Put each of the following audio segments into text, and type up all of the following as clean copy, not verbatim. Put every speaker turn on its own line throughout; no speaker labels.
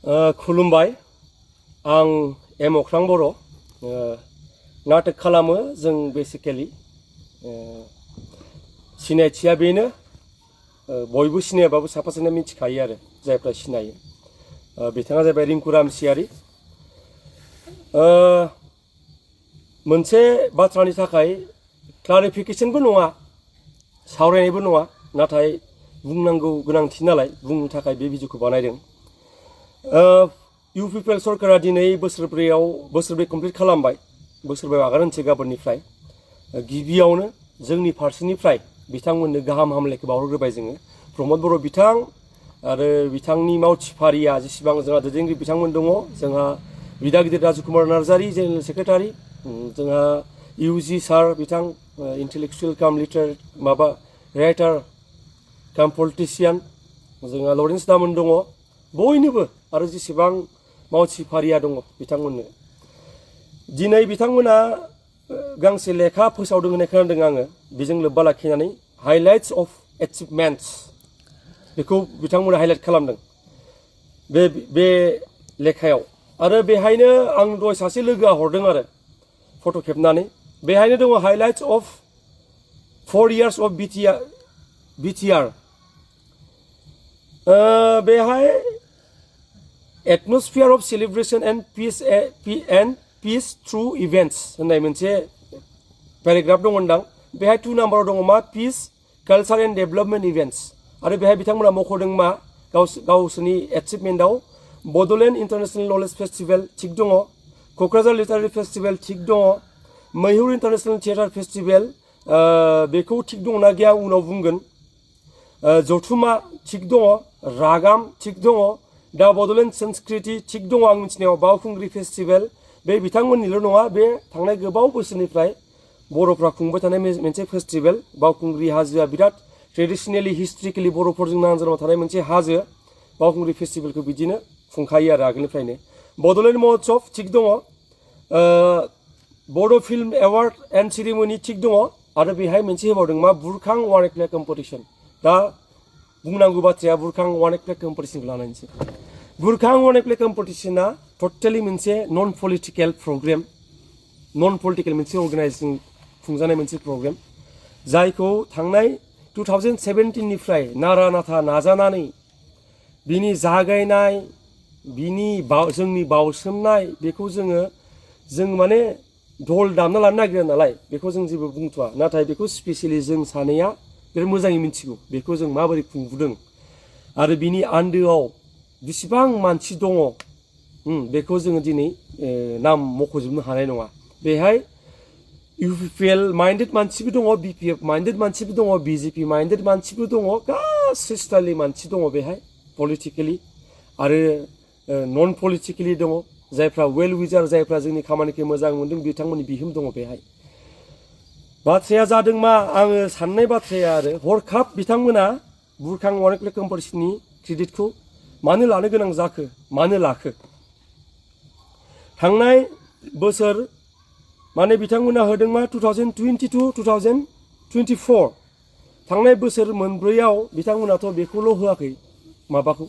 खुलुमबाय आं okhrang बर' नाटक खालामो जों बेसिकली सिनायथिया बेनो बयबो सिनायाबाबो साफा सानै मिथिखायो आरो जायफ्रा सिनायो बिथाङा जाबाय रिंकु रामसियारि मोनसे बाथ्रानि थाखाय क्लारिफिकेशनबो नङा सावरायनायबो नङा नाथाय बुंनांगौ गोनांथि नालाय बुंनो थाखाय बे भिडिअखौ बानायदों UPPL सरकारा दिनै बोसोरब्रै कमप्लिट खालामबाय बोसोरब्रै आगान होनसै गाबोननिफ्राय गिबियावनो जोंनि फारसेनिफ्राय बिथांमोननो गाहाम हामलायनायखौ बावहरग्रोबाय जोङो प्रमद बर' बिथां आरो बिथांनि मावथिफारिया जेसेबां जोंहा दैदेनगिरि बिथांमोन दङ जोंहा बिदा गिदिर राजुकुमार नार्जारि जेनेरेल सेक्रेटारि जोंहा UG सार बिथां इन्टेलेक्चुयेल काम राइटार काम पलिटिशियान जोंहा लरेन्स दामोन दङ बयनोबो आरो जेसेबां मावथिफारिया दङ बिथांमोननो दिनै बिथांमोना गांसे लेखा फोसावदों होननाय खोनादों आङो बेजों लोब्बा लाखिनानै हाइलाइट्स अफ एचिभमेन्ट्स बेखौ बिथांमोना हाइलाइट खालामदों बे लेखायाव आरो बेहायनो आं दहाय सासे लोगोआ हरदों आरो फट' खेबनानै बेहायनो दङ highlights of 4 years of BTR बेहाय atmosphere of celebration and peace through events होननाय मोनसे पेराग्राफ दंमोनदां बेहाय 2 नाम्बाराव दङ मा peace culture and development events आरो बेहाय बिथांमोना मख'दों मा गावसोरनि एचिभमेन्टआव बड'लेण्ड इन्टारनेशनेल नलेज फेस्टिवल थिग दङ क'क्राझार लिटारेरि फेस्टिवल थिग दङ मैहुर इन्टारनेशनेल थिएटार फेस्टिवल बेखौ थिग दंना गैया उनाव बुंगोन जथुमा थिग दङ रागाम थिग दङ दा बड'लेण्ड संस्कृति थिग दङ आं मिथिनायाव बावखुंग्रि फेस्टिवल बे बिथांमोननिल' नङा बे थांनाय गोबाव बोसोरनिफ्राय बर'फ्रा खुंबाय थानाय मोनसे फेस्टिवल बावखुंग्रि हाजोआ बिराद ट्रेडिशनेलि हिस्ट्रिकेलि बर'फोरजों नांजाबना थानाय मोनसे हाजो बावखुंग्रि फेस्टिवलखौ बिदिनो खुंखायो आरो आगोलनिफ्रायनो बड'लेण्ड महोत्सव थिग दङ बड' फिल्म एवार्ड एन्ड सेरेमनि थिग दङ आरो बेहाय मोनसे होबावदों मा बुरखां वान एक्ट प्ले कम्पिटिशन दा बुंनांगौ बाथ्राया बुरखां वान एक्ट प्ले कम्पिटिशनखौ लानानैसो बुरखां वान एक्ट प्ले कम्पिटिशना टटेलि मोनसे नन पलिटिकेल प्रग्राम नन पलिटिकेल मोनसे अर्गानाइजिं खुंजानाय मोनसे प्रग्राम जायखौ थांनाय 2017 निफ्राय नारा नाथा नाजानानै बिनि जागायनाय बिनि जोंनि बावसोमनाय बेखौ जों माने धल दामना लानो नागिरो नालाय बेखौ जों जेबो बुंथ'वा नाथाय बेखौ स्पेसियेलि जों सानैया बिराद मोजाङै मिथिगौ बेखौ जों माबोरै खुंबोदों आरो बिनि आन्दोआव बेसेबां मानसि दङ बेखौ जोङो दिनै नाम मख'जोबनो हानाय नङा बेहाय UPPL माइन्डेड मानसिबो दङ BPF माइन्डेड मानसिबो दङ BJP माइन्डेड मानसिबो दङ गासै स्टाइलनि मानसि दङ बेहाय पलिटिकेलि आरो नन पलिटिकेलि दङ जायफ्रा वेल विजार जायफ्रा जोंनि खामानिखौ मोजां मोनदों बिथांमोननि बिहोम दङ बेहाय बाथ्राया जादों मा आङो साननाय बाथ्राया आरो हरखाब बिथांमोना बुरखां वान एक्ट प्ले कम्पिटिशननि क्रेडिटखौ मानो लानो गोनां जाखो मानो लाखो थांनाय बोसोर माने बिथांमोना होदों मा 2022-2024 थांनाय बोसोर मोनब्रैयाव बिथांमोनाथ' बेखौल' होआखै माबाखौ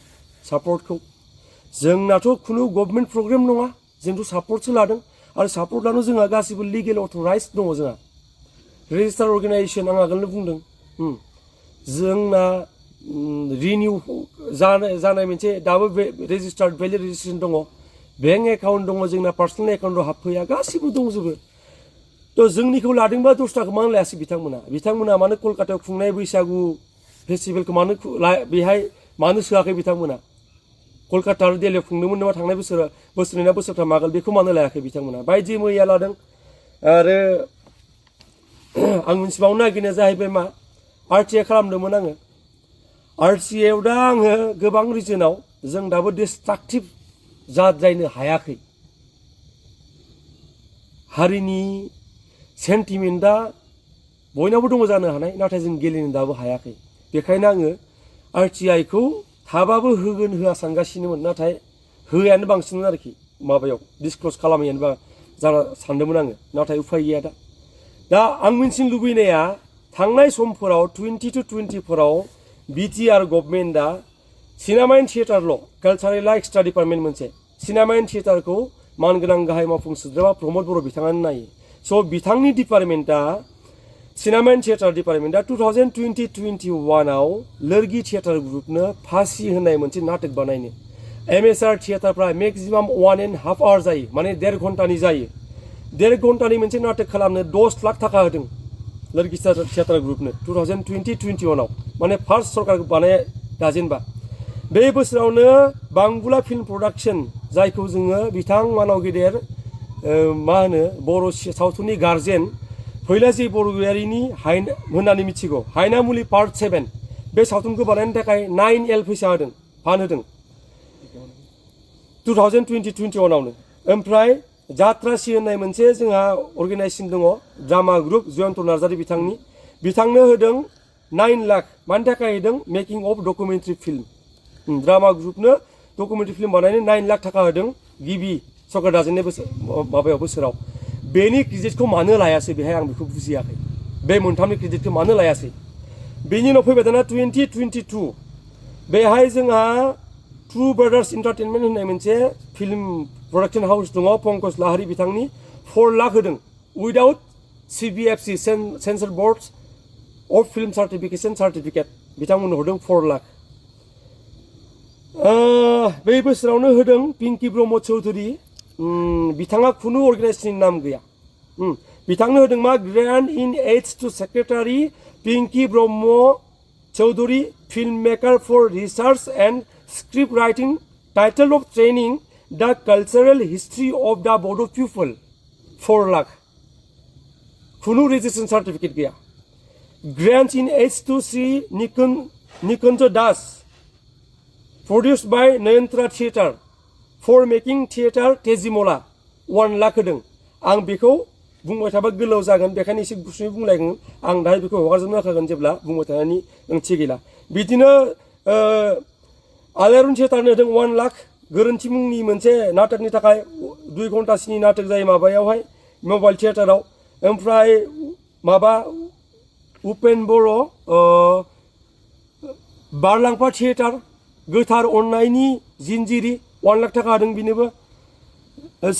सापर्टखौ जोंनाथ' खुनु गभर्नमेन्ट प्रग्राम नङा जोंथ' सापर्टसो लादों आरो सापर्ट लानो जोंहा गासिबो लिगेल अथराइज दङ जोंहा रेजिस्टार अर्गानाइजेसन आं आगोलनो बुंदों जोंना रिनिउ जानाय मोनसे दाबो रेजिस्टार्ड भेलिड रेजिस्ट्रेसन दङ बेंक एकाउन्ट दङ जोंना पार्सनेल एकाउन्टआव हाबफैया गासिबो दंजोबो थ' जोंनिखौ लादोंबा दस्राखौ मानो लायासै बिथांमोना मानो कलकातायाव खुंनाय बैसागु फेस्टिभेलखौ मानो बेहाय मानो सोआखै बिथांमोना कलकाता आरो दिल्लीयाव खुंदोंमोन नामा थांनाय बोसोरनै ना बोसोरथाम आगोल बेखौ मानो लायाखै बिथांमोना बायदि मैया लादों आरो आं मिथिबावनो नागिरनाया जाहैबाय मा RTA खालामदोंमोन आङो RTAयाव दा आङो गोबां रिजनाव जों दाबो डिस्ट्राक्टिभ जाद्रायनो हायाखै हारिनि सेन्टिमेन्टआ बयनावबो दङ जानो हानाय नाथाय जों गेलेनो दाबो हायाखै बेखायनो आङो RTIखौ थाबाबो होगोन होआ सानगासिनोमोन नाथाय होयानो बांसिनमोन आरोखि माबायाव डिसक्ल'ज खालामैयानो जाना सानदोंमोन आङो नाथाय उफाय गैया दा आं मिन्थिनो लुबैनाया थांनाय समफोराव 20 to 24 BTR गभर्नमेन्टआ सिनेमा एन्ड थिएटारल' कालचारेल एक्सट्रा डिपार्टमेन्ट मोनसे सिनेमा एन्ड थिएटारखौ मानगोनां गाहाय मावफुं सोद्रोमा प्रमद बर' बिथाङानो नायो स' बिथांनि डिपार्टमेन्टआ सिनेमा एन्ड थिएटार डिपार्टमेन्टआ 2020-21 आव लोरगि थिएटार ग्रुपनो फासि होनाय मोनसे नाटक बानायनो एमएसआर थिएटारफ्रा मेक्सिमाम 1.5 आवर जायो माने 1.5 घन्टानि जायो 1.5 घन्टानि मोनसे नाटक खालामनो 10 लाख थाखा होदों लोरगि थिएटार ग्रुपनो 2020-21 आव माने फार्स्ट सरकार बानाय दाजेनबा बे बोसोरावनो बांबुला फिल्म प्रडाक्शन जायखौ जोङो बिथां मानाव गेदेर मा होनो बर' सावथुननि गार्जेन फैलाजि बरगयारिनि होननानै मिथिगौ हायनामुलि पार्ट 7 बे सावथुनखौ बानायनो थाखाय 9L फैसा होदों फान होदों 2020-21 आवनो ओमफ्राय जात्रासि होननाय मोनसे जोंहा अर्गानाइजेसन दङ ड्रामा ग्रुप जयन्त नार्जारी बिथांनो होदों 9 लाख मानि थाखाय होदों making of documentary film drama ग्रुपनो डकुमेन्टारि फिल्म बानायनो 9 लाख थाखा होदों गिबि सरकार दाजेननाय बोसोराव बेनि क्रेडिटखौ मानो लायासै बेहाय आं बेखौ बुजियाखै बे मोनथामनि क्रेडिटखौ मानो लायासै बेनि उनाव फैबाय दाना 2022 बेहाय जोंहा ट्रु ब्रादार्स एन्टारटेनमेन्ट होननाय मोनसे फिल्म प्रडाक्शन हाउस दङ पंकज लाहारी बिथांनि 4 लाख होदों without CBFC censor board of film certificate बिथांमोननो होदों 4 लाख बे बोसोरावनो होदों पिंकी ब्रह्म चौधुरी बिथाङा खुनु अर्गानाइजेसननि नाम गैया बिथांनो होदों मा grant in aid to secretary Pinki Brahma Choudhury film maker for research and script writing title of training the cultural history of the Bodo' people 4 lakh खुनु रेजिस्ट्रेशन सार्टिफिकेट गैया grant in aid to Shri Nikunj Das produced by Nayantra Theatre for making theatre Tezimola 1 lakh होदों आं बेखौ बुंबाय थाबा गोलाव जागोन बेखायनो एसे गुसुङै बुंलायगोन आं दाहाय बेखौ हगारजोबनो होखागोन जेब्ला बुंबाय थानायनि ओंथि गैला बिदिनो आलायारन थिएटारनो होदों 1 लाख गोरोन्थि मुंनि मोनसे नाटकनि थाखाय 2 घन्टासोनि नाटक जायो माबायावहाय मबाइल थिएटाराव ओमफ्राय माबा उपेन बर' बारलांफा थिएटार गोथार अननायनि जिनजिरि 1 लाख थाखा होदों बिनोबो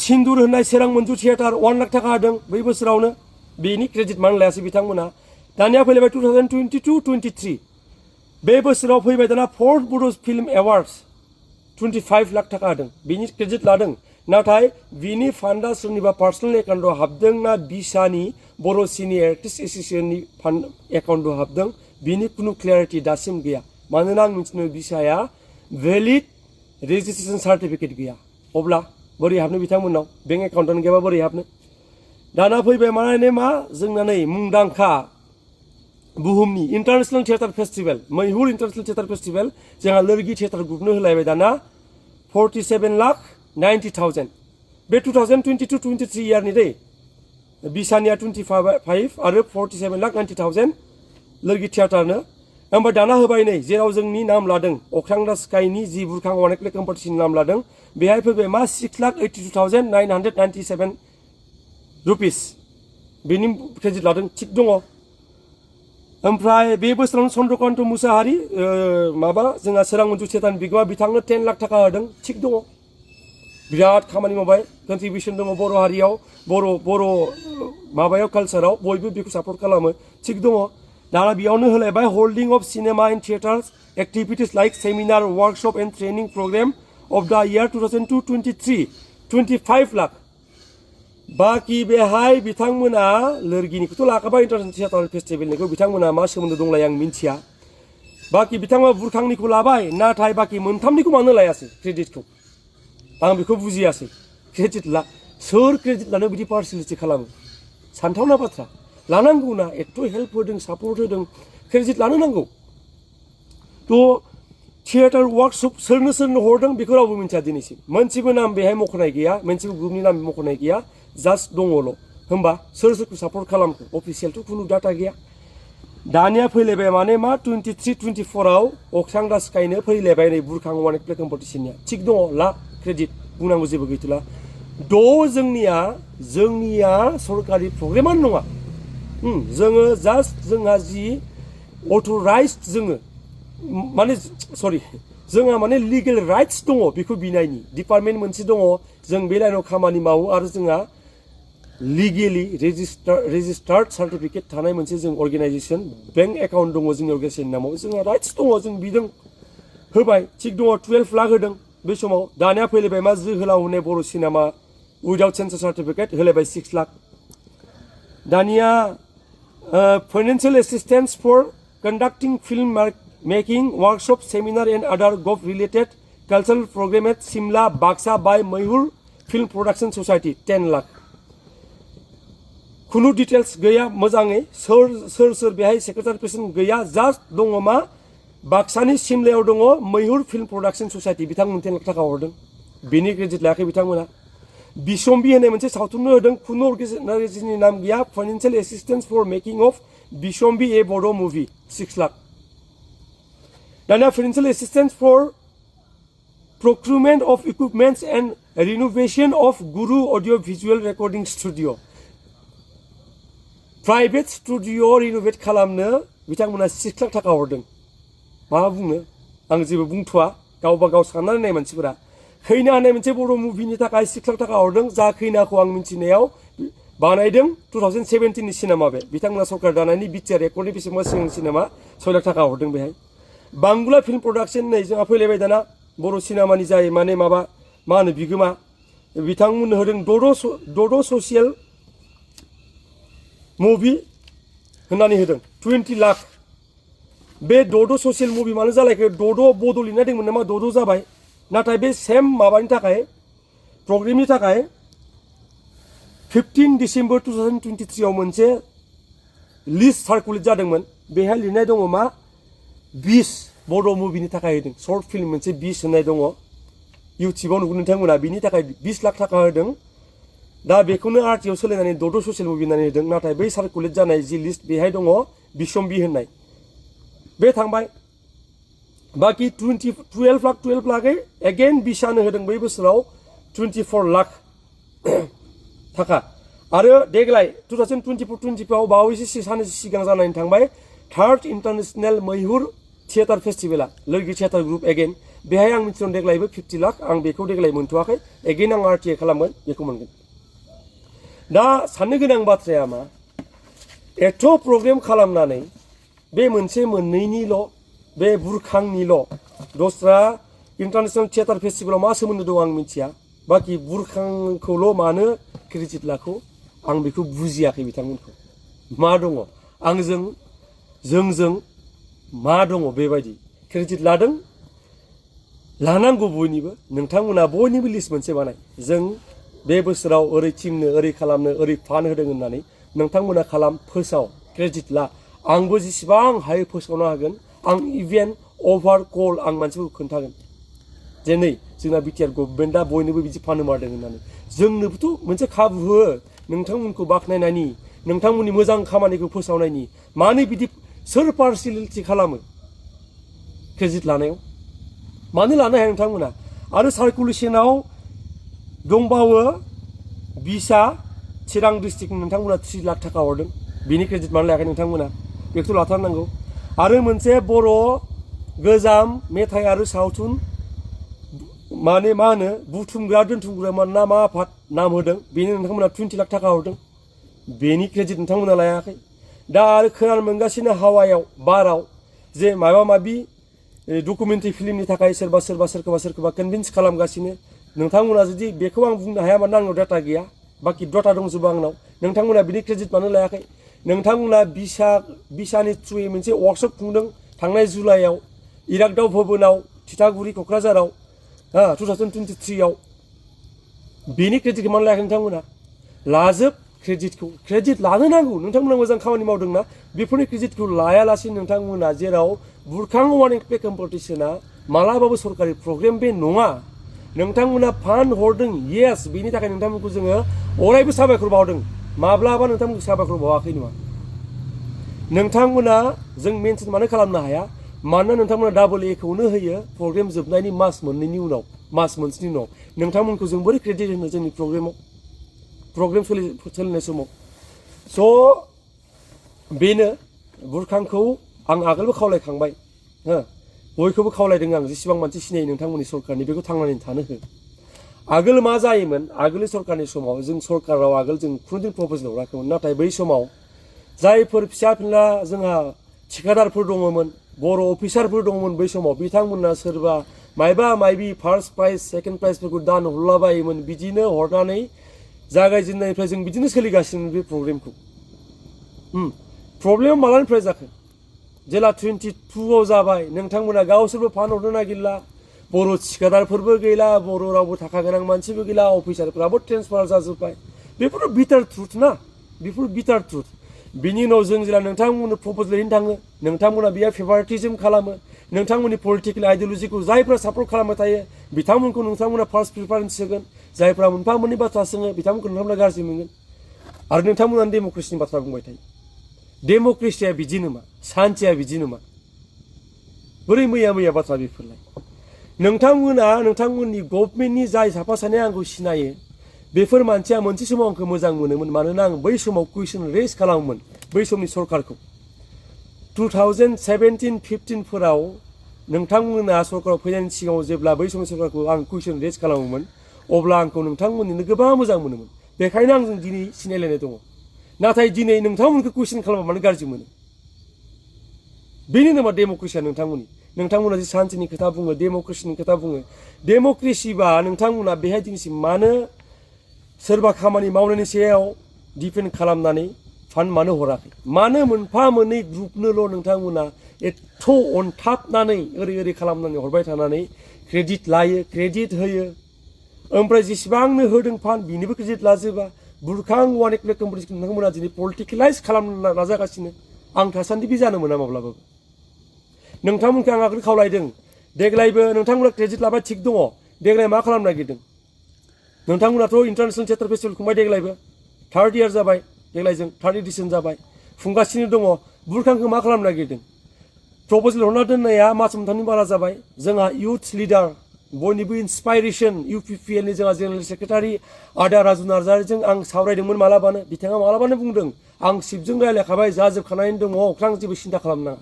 सिन्दुर होननाय सोरां मन्जु थिएटार 1 लाख थाखा होदों बै बोसोरावनो बेनि क्रेडिट मानो लायासै बिथांमोना दानिया फैलायबाय 2022-23 बे बोसोराव फैबाय दाना 4th बड' फिल्म एवार्ड्स 25 लाख थाखा होदों बिनि क्रेडिट लादों नाथाय बिनि फान्डा सोरनिबा पार्सनेल एकाउन्टआव हाबदों ना बिसानि बर' सिनियर आर्टिस्ट एस'सिएशननि फान्ड एकाउन्टआव हाबदों बिनि खुनु क्लियारिटि दासिम गैया मानोना आं मिथिनो बिसाया भेलिड रेजिस्ट्रेशन सार्टिफिकेट गैया अब्ला बोरै हाबनो बिथांमोननाव बेंक एकाउन्टआनो गैयाबा बोरै हाबनो दाना फैबाय माने मा जोंना नै मुंदांखा बुहुमनि इन्टारनेशनेल थिएटार फेस्टिभेल मैहुर इन्टारनेशनेल थिएटार फेस्टिभेल जोंहा लोरगि थिएटार ग्रुपनो होलायबाय दाना 47,90,000 बे 2022-23 इयारनि दै बिसानिया 25 आरो 47,90,000 लोरगि थिएटारनो ओमफ्राय दाना होबाय नै जेराव जोंनि नाम लादों अख्रां स्काइनि जि बुरखां वान प्ले कम्पिटिशन नाम लादों बेहाय फैबाय मा 6,82,997 रुपिस बेनि क्रेडिट लादों थिग दङ ओमफ्राय बे बोसोरावनो चन्द्रकान्त मुसाहारि माबा जोंहा सोरां मन्जु थिएटारनि बिगोमा बिथांनो 10 लाख थाखा होदों थिग दङ बिराद खामानि मावबाय कन्ट्रिबिउसन दङ बर' हारियाव बर' माबायाव कालचाराव बयबो बेखौ सापर्ट खालामो थिग दङ दाना बेयावनो होलायबाय holding of cinema and theatres activities like seminar workshop and training programme of the year 2022-23 25 lakh बाखि बेहाय बिथांमोना लोरगिनिखौथ' लाखाबाय इन्टारनेशनेल थिएटार फेस्टिभेलनिखौ बिथांमोना मा सोमोन्दो दंलाय आं मिन्थिया बाखि बिथांमोना बुरखांनिखौ लाबाय नाथाय बाखि मोनथामनिखौ मानो लायासै क्रेडिटखौ आं बेखौ बुजियासै क्रेडिट सोर क्रेडिट लानो बिदि पार्सनेलिटि खालामो सानथावना बाथ्रा लानांगौ ना एथ' हेल्प होदों सापर्ट होदों क्रेडिट लानो नांगौ थ' थिएटार वार्कशप सोरनो हरदों बेखौ रावबो मिन्थिया दिनैसिम मोनसेबो नाम बेहाय मख'नाय गैया मोनसेबो ग्रुपनि नाम मख'नाय गैया जास्ट दङल' होमबा सोरखौ सापर्ट खालामखो अफिसियेलथ' खुनु डाटा गैया दानिया फैलायबाय माने मा 23-24 आव अख्रां स्काइनो फैलायबाय नै बुरखां वान प्ले कम्पिटिशननिया थिग दङ ला क्रेडिट बुंनांगौ जेबो गैथ'ला जोंनिया सरकारि प्रग्रामानो नङा जोङो जास्ट जोंहा जि अथराइज्ड जोङो माने सरि जोंहा माने लिगेल राइट्स दङ बेखौ बिनायनि डिपार्टमेन्ट मोनसे दङ जों बे लाइनाव खामानि मावो आरो जोंहा लिगेलि रेजिस्टार्ड सार्टिफिकेट थानाय मोनसे जों अर्गेनाइजेसन बेंक एकाउन्ट दङ जोंनि अर्गेनाइजेसननि नामाव जोंहा राइट्स दङ जों बिदों होबाय थिग दङ 12 लाख होदों बे समाव दानिया फैलायबाय मा जोहोलाव होननाय Bodo' cinema without censor certificate होलायबाय 6 लाख दानिया financial assistance for conducting film making workshop seminar and other gov related cultural programme at Simla Baksa बाय Maihur film production society 10 lakh खुनु डिटेल्स गैया मोजाङै सोर बेहाय सेक्रेटारि प्रेसिडेन्ट गैया जास्ट दङ मा बाक्सानि सिमलायाव दङ मैहुर फिल्म प्रडाक्शन ससाइटि बिथांमोन 10 लाख थाखा हरदों बेनि क्रेडिट लायाखै बिथांमोना बिसम्बि होननाय मोनसे सावथुननो होदों खुनु अर्गेनाइजेसननि नाम गैया financial assistance for making of बिसम्बि ए बड' मुभि 6 लाख दानिया financial assistance for procurement of equipments and renovation of Guru audio visual recording studio private studio renovate खालामनो बिथांमोना 6 लाख थाखा हरदों मा बुंनो आं जेबो बुंथ'वा गावबा गाव साननानै नाय मानसिफोरा खैना होननाय मोनसे बर' मुभिनि थाखाय 6 लाख थाखा हरदों जा खैनाखौ आं मिथिनायाव बानायदों 2017 नि सिनेमा बे बिथांमोना सरकार दानायनि बिटिआर रेकर्डनि बेसेबां सिगां सिनेमा 6 लाख थाखा हरदों बेहाय बांगुला फिल्म प्रडाक्शन नै जोंहा फैलायबाय दाना बर' सिनेमानि जाय माने मा होनो बिगोमा बिथांमोननो होदों डड' ससियेल मुभि होननानै होदों 20 लाख बे डड' ससियेल मुभि मानो जालायखो डड' बड' लिरनाय दंमोन नामा डड' जाबाय नाथाय बे सेम माबानि थाखाय प्रग्रामनि थाखाय 15 डिसेम्बर 2023 आव मोनसे लिस्ट सार्कुलेट जादोंमोन बेहाय लिरनाय दङ मा 20 बड' मुभिनि थाखाय होदों शर्ट फिल्म मोनसे 20 होननाय दङ इउटिउबाव नुगोन नोंथांमोना बिनि थाखाय 20 लाख थाखा होदों दा बेखौनो आरटिआव सोलायनानै डड' ससियेल मुभि होननानै होदों नाथाय बै सार्कुलेट जानाय जि लिस्ट बेहाय दङ बिसम्बि होननाय बे थांबाय बाखि 12 लाखै एगेन बिसानो होदों बै बोसोराव 24 लाख थाखा आरो देग्लाय 2024-25 बावैसो साननैसो सिगां जानानै थांबाय 3rd इन्टारनेशनेल मैहुर थियेटार फेस्टिभेला लोगि थियेटार ग्रुप एगेन बेहाय आं मिथिदों देग्लायबो 50 लाख आं बेखौ देग्लाय मोनथ'वाखै एगेन आं आरटिआइ खालामगोन बेखौ मोनगोन दा साननो गोनां बाथ्राया मा एथ' प्रग्राम खालामनानै बे मोनसे मोननैनिल' बे बुरखांनिल' दस्रा इन्टारनेशनेल थियेटार फेस्टिभेलाव मा सोमोन्दो दं आं मिथिया बाखि बुरखांखौल' मानो क्रेडिट लाखौ आं बेखौ बुजियाखै बिथांमोनखौ मा दङ जोंजों मा दङ बेबायदि क्रेडिट लादों लानांगौ बयनिबो नोंथांमोना बयनिबो लिस्ट मोनसे बानाय जों बे बोसोराव ओरै टिमनो ओरै खालामनो ओरै फान्ड होदों होननानै नोंथांमोना खालाम फोसाव क्रेडिट ला आंबो जेसेबां हायो फोसावनो हागोन आं इभेन अभार कल आं मानसिफोरखौ खोन्थागोन जे नै जोंना बिटिआर गभर्नमेन्टआ बयनोबो बिदि फान्ड मारदों होननानै जोंनोबोथ' मोनसे खाबु हो नोंथांमोनखौ बाख्नायनायनि नोंथांमोननि मोजां खामानिखौ फोसावनायनि मानो बिदि सोर पार्सियेलिटि खालामो क्रेडिट लानायाव मानो लानो हाया नोंथांमोना आरो सार्कुलेसनाव दंबावो बिसा चिरां डिस्ट्रिक्ट नोंथांमोना 3 लाख थाखा हरदों बिनि क्रेडिट मानो लायाखै नोंथांमोना बेखौ लाथारनांगौ आरो मोनसे बर' गोजाम मेथाइ आरो सावथुन माने मा होनो बुथुमग्रा दोनथुमग्रा ना मा आफाद नाम होदों बेनो नोंथांमोना 20 लाख थाखा हरदों बेनि क्रेडिट नोंथांमोना लायाखै दा आरो खोनानो मोनगासिनो हावायाव बाराव जे माबा माबि डकुमेन्टारि फिल्मनि थाखाय सोरखौबा कनभिन्स खालामगासिनो नोंथांमोना जुदि बेखौ आं बुंनो हाया मानोना आंनाव डाटा गैया बाखि डाटा दंजोबो आंनाव नोंथांमोना बिनि क्रेडिट मानो लायाखै नोंथांमोना बिसानि थ्रुयै मोनसे वर्कशप खुंदों थांनाय जुलाइआव इरागदाव भबनाव थिथागुरि क'क्राझाराव 2023 आव बेनि क्रेडिटखौ मानो लायाखै नोंथांमोना लाजोब क्रेडिट लानो नांगौ नोंथांमोना मोजां खामानि मावदोंना बेफोरनि क्रेडिटखौ लायालासे नोंथांमोना जेराव बुरखां वार्निं प्ले कम्पिटिशना मालाबाबो सरकारि प्रग्राम बे नङा नोंथांमोना फान्ड हरदों येस बेनि थाखाय नोंथांमोनखौ जोङो अरायबो साबायखर बावदों माब्लाबा नोंथांमोनखौ साबायखर बावाखै नङा नोंथांमोना जों मेनसन मानो खालामनो हाया मानोना नोंथांमोना डाबल एखौनो होयो प्रग्राम जोबनायनि मास मोनसेनि उनाव नोंथांमोनखौ जों बोरै क्रेडिट होनो जोंनि प्रग्राम सोलिनाय समाव स' बेनो बुरखांखौ आं आगोलबो खावलायखांबाय बयखौबो खावलायदों आं जेसेबां मानसि सिनायो नोंथांमोननि सरकारनि बेखौ थांनानै थानो हो आगोल मा जायोमोन आगोलनि सरकारनि समाव जों सरकाराव आगोल जों खुनुदिन प्रप'जेल हराखैमोन नाथाय बै समाव जायफोर फिसा फिनला जोंहा थिकादारफोर दङमोन बर' अफिसारफोर दङमोन बै समाव बिथांमोनहा सोरबा मायबा मायबि फार्स्ट प्राइज सेकेन्ड प्राइजफोरखौ दान हरलाबायोमोन बिदिनो हरनानै जागायजेननायनिफ्राय जों बिदिनो सोलिगासिनो बे प्रग्रामखौ प्रब्लेमा मालानिफ्राय जाखो जेला 22आव जाबाय नोंथांमोना गावसोरबो फान्ड हरनो नागिरला बर' थिकादारफोरबो गैला बर' रावबो थाखा गोनां मानसिबो गैला अफिसारफोराबो ट्रेन्सफार जाजोब्बाय बेफोर बिटार ट्रुथ ना बेफोर बिटार ट्रुथ बिनि उनाव जों जेला नोंथांमोननो प्रप'जेल हैनो थाङो नोंथांमोना बेयाव फेभारिटिजम खालामो नोंथांमोननि पलिटिकेल आइडिय'लजिखौ जायफ्रा सापर्ट खालामबाय थायो बिथांमोनखौ नोंथांमोना फार्स्ट प्रिफारेन्स होगोन जायफ्रा मोनफा मोननै बाथ्रा सोङो बिथांमोनखौ नोंथांमोना गाज्रि मोनगोन आरो नोंथांमोना डेम'क्रेसिनि बाथ्रा बुंबाय थायो डेम'क्रेसिया बिदि नङा सान्थिया बिदि नङा बोरै मैया बाथ्रा बेफोरलाय नोंथांमोना नोंथांमोननि गभर्नमेन्टनि जाय साफा सानै आंखौ सिनायो बेफोर मानसिया मोनसे समाव आंखौ मोजां मोनोमोन मानोना आं बै समाव कुइसन रेज खालामोमोन बै समनि सरकारखौ 2017-15 फोराव नोंथांमोना सरकाराव फैनायनि सिगाङाव जेब्ला बै समनि सरकारखौ आं कुइसन रेज खालामोमोन अब्ला आंखौ नोंथांमोननिनो गोबां मोजां मोनोमोन बेखायनो आंजों दिनै सिनायलायनाय दङ नाथाय दिनै नोंथांमोनखौ कुइसन खालामबा मानो गाज्रि मोनो बेनि नामा डेम'क्रेसिया नोंथांमोना जे सान्थिनि खोथा बुङो डेम'क्रेसिनि खोथा बुङो डेम'क्रेसिबा नोंथांमोना बेहाय दिनैसिम मानो सोरबा खामानि मावनायनि सायाव डिपेन्ड खालामनानै फान्ड मानो हराखै मानो मोनफा मोननै ग्रुपनोल' नोंथांमोना एथ' अनथाबनानै ओरै खालामनानै हरबाय थानानै क्रेडिट लायो क्रेडिट होयो ओमफ्राय जेसेबांनो होदों फान्ड बिनिबो क्रेडिट लाजोबा बुरखां वान एक्ट कम्पानिखौ नोंथांमोना दिनै पलिटिकेलाइज खालामनो नाजागासिनो आं थासान्दि बे जानो मोना माब्लाबाबो नोंथांमोनखौ आं आगोल खावलायदों देग्लायबो नोंथांमोना क्रेडिट लाबाय थिग दङ देग्लाय मा खालामनो नागिरदों नोंथांमोनाथ' इन्टारनेशनेल थियेटार फेस्टिभेल खुंबाय देग्लायबो 3rd इयार जाबाय देग्लायजों 3rd एडिशन जाबाय खुंगासिनो दङ बुरखांखौ मा खालामनो नागिरदों प्रप'जेल हरना दोननाया मास मोनथामनि बारा जाबाय जोंहा इउथ लिडार बयनिबो इन्सपाइरेसन UPPLनि जोंहा जेनेरेल सेक्रेटारि आदा राजु नार्जारिजों आं सावरायदोंमोन मालाबानो बिथाङा मालाबानो बुंदों आं शिबजों रायलायखाबाय जाजोबखानानै दङ अख्रां जेबो सिन्था खालामनाङा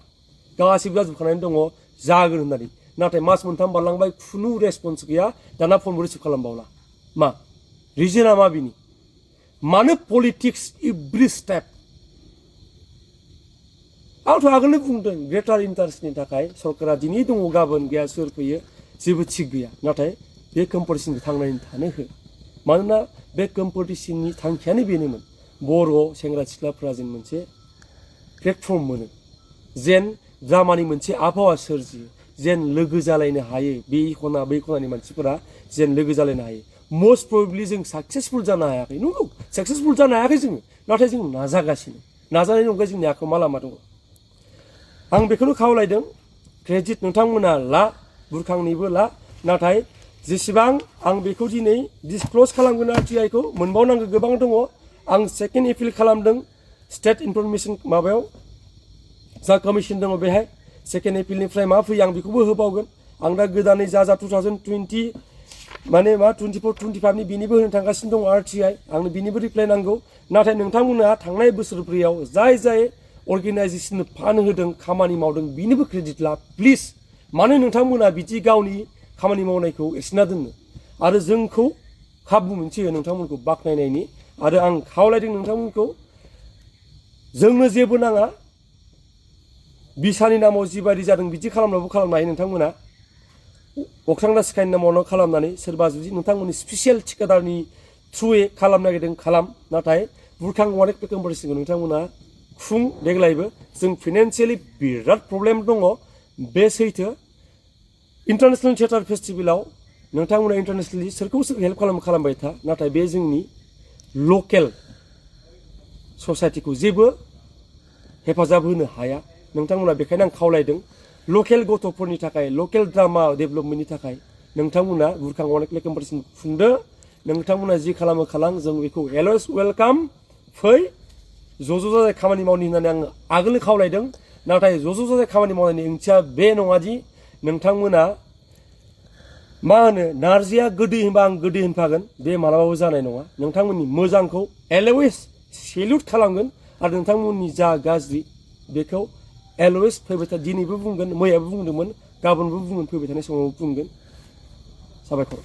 गासिबो जाजोबखानानै दङ जागोन होननानै नाथाय मास मोनथाम बारलांबाय खुनु रेसपन्स गैया दाना फनबो रिसिभ खालामबावला मा रिजोना मा बिनि मानो पलिटिक्स एभ्रि स्टेप आंथ' आगोलनो बुंदों ग्रेटार इन्टारेस्टनि थाखाय सरकारा दिनै दङ गाबोन गैया सोर फैयो जेबो थिग गैया नाथाय बे कम्पिटिसनखौ थांनानै थानो हो मानोना बे कम्पिटिसननि थांखियानो बेनोमोन बर' सेंग्रा सिख्लाफ्रा जों मोनसे प्लेटफर्म मोनो जेन ड्रामानि मोनसे आबहावा सोरजियो जेन लोगो जालायनो हायो बे खना बै खनानि मानसिफोरा जेन लोगो जालायनो हायो most probably जों साक्सेसफुल जानो हायाखै नंगौ साक्सेसफुल जानो हायाखै जोङो नाथाय जों नाजागासिनो नाजानायनि अनगायै जोंनि आखायाव मा लामा दङ आं बेखौनो खावलायदों क्रेडिट नोंथांमोना ला बुरखांनिबो ला नाथाय जेसेबां आं बेखौ दिनै डिसक्ल'ज खालामगोन RTIखौ मोनबावनांगौ गोबां दङ आं सेकेन्ड एपिल खालामदों स्टेट इनफरमेसन माबायाव जा कमिसन दङ बेहाय सेकेन्ड एपिलनिफ्राय मा फैयो आं बेखौबो होबावगोन आं दा गोदानै जा 2020 माने मा 24-25नि बिनिबो होनो थांगासिनो दं RTI आंनो बिनिबो रिप्लाइ नांगौ नाथाय नोंथांमोना थांनाय बोसोरब्रैयाव जाय अर्गेनाइजेसननो फान्ड होदों खामानि मावदों बिनिबो क्रेडिट ला प्लिज मानो नोंथांमोना बिदि गावनि खामानि मावनायखौ एरसिना दोननो आरो जोंखौ खाबु मोनसे हो नोंथांमोनखौ बाख्नायनायनि आरो आं खावलायदों नोंथांमोनखौ जोंनो जेबो नाङा बिसानि नामाव जिबायदि जादों बिदि खालामनाबो खालामनो हायो नोंथांमोना अख्रां दासिखायनि नामावनो खालामनानै सोरबा जुदि नोंथांमोननि स्पेसियेल थिकादारनि थ्रुयै खालामनो नागिरदों खालाम नाथाय बुरखां वान एक्ट कम्पिटिसनखौ नोंथांमोना खुं देग्लायबो जों फाइनान्सियेलि बिराद प्रब्लेम दङ बे सैथो इन्टारनेशनेल थियेटार फेस्टिभेलाव नोंथांमोना इन्टारनेशनेलि सोरखौ सोर हेल्प खालामबाय था नाथाय बे जोंनि लकेल ससाइटिखौ जेबो हेफाजाब होनो हाया नोंथांमोना बेखायनो आं खावलायदों लकेल गथ'फोरनि थाखाय लकेल ड्रामा डेभेलपमेन्टनि थाखाय नोंथांमोना बुरखां वान एक्ट कम्पिटिसन खुंदो नोंथांमोना जि खालामो खालाम जों बेखौ अलवेज वेलकाम फै ज' जाजाय खामानि मावनि होननानै आं आगोलनो खावलायदों नाथाय ज' जाजाय खामानि मावनायनि ओंथिया बे नङा दि नोंथांमोना मा होनो नारजिया गोदै होनबा आं गोदै होनफागोन बे मालाबाबो जानाय नङा नोंथांमोननि मोजांखौ अलवेज सेल्युट खालामगोन आरो नोंथांमोननि जा गाज्रि बेखौ अलवेज फैबाय था दिनैबो बुंगोन मैयाबो बुंदोंमोन गाबोनबो बुंगोन फैबाय थानाय समाव बुंगोन साबायखर